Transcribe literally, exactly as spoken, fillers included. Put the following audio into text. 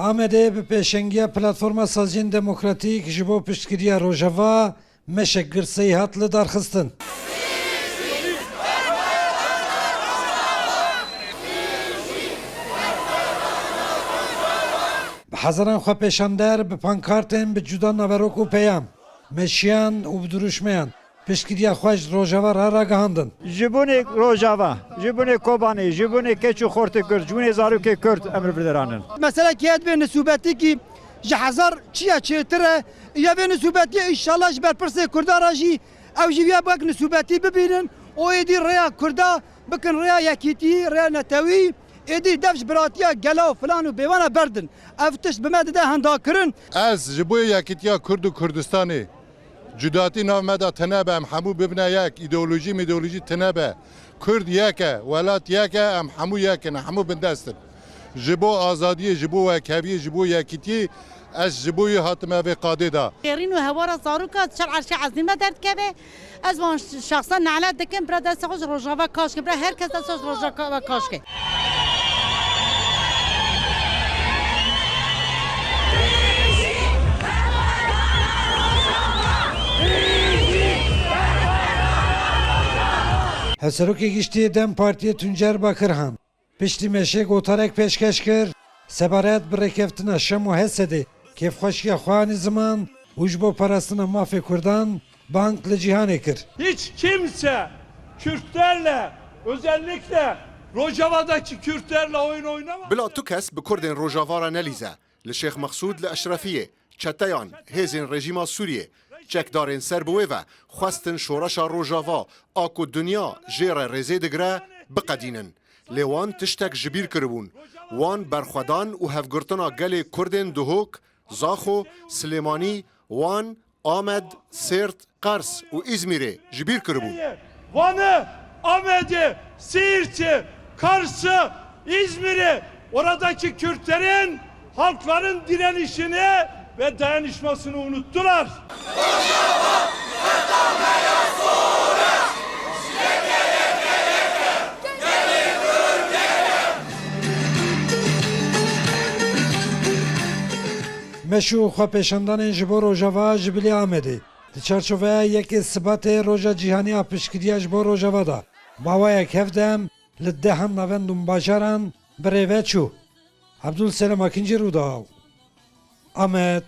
Amedê bi pêşengiya Platforma Saziyên Demokratîk ji bo piştgiriya Rojava meşek girseyî hat lidarxistin. Bi hezaran xwepêşander bi pankartên bi cuda naverok û peyam meşiyan û bi dirûşmeyan piştgiriya xwe ji Rojava re ragihandin. Ji bunê Rojava, ji bunê Kobanê, ji bunê keç û xortê Kurd, ji bunê zarokê Kurd em li vir diranin. Mesela ki ez bê nisûbetikî ji hezar çiya çêtir e, ya vê nisûbetiyê înşallah ji berpirsê Kurda re jî ew jî viya wek nisûbetî bibînin û êdî rêya Kurda bikin rêya yekîtî, rêya netewî, êdî dev ji biratiya gela û filan û bêwana berdin. Ev tişt bi me dide hendakirin. Ez ji bo yekîtiya Kurd û Kurdistanê cudatî nav me de tine be, em hemû bibine yek, îdeolojî mîdeolojî tine be. Kurd yek e, welat yek e, em hemû yek in, hemû bindest in. Ji bo azadiyê, ji bo wekheviyê, ji bo yekîtiyê ez ji bo wî hatime vê qadê de. Şêrîn û hewara zaroka çar erşê ezîme derdikeve. Ez wan şexsen nelet dikim, bira destê xwe ji Rojava kaş ke, bira her kes destê xwe ji Rojava kaş ke. Hevserokê Giştî DEM Partiyê Tuncer Bakirhan piştî meşê gotarek pêşkeş kir, sebaret bi rêkeftina Şam û Hesedê kêfxweşiya xwe anî ziman û ji bo parastina mafê Kurdan bang li cîhanê kir. Hiç kimse Kürtlerle, özellikle Rojava'daki Kürtlerle oyun oynamaz. Bila tu kes bi Kurdên Rojava re nelîze. Li Şêx Mexsûd li Eşrefiyê çeteyan hêzên rejîma Sûriyê çekdarên ser bi wê ve xwestin şoreşa Rojava a ku dinya jê re rêzê digire biqedînin. Lê wan tiştek ji bîr kiribûn. Wan berxwedan û hevgirtina gelê Kurdên Duhok, Zaxo, Silêmanî, Wan, Amed, Sêrt, Qers û Îzmîrê ji bîr kiribû. Van'ı, Ahmet'i, Siirt'i, Kars'ı, İzmir'i, oradaki Kürtlerin, halkların direnişini ve dayanışmasını unuttular. Meş û xwepêşandanên ji bo Rojava ji bilî Amedê. Di çarçoveya yekê Sibatê Roja Cîhanî ya Piştgiriya ji bo Rojava de, maweyek hevdem li dehan navend û bajaran bi rê ve çû. Ebdulselem Akincî, Rûdaw, Amed.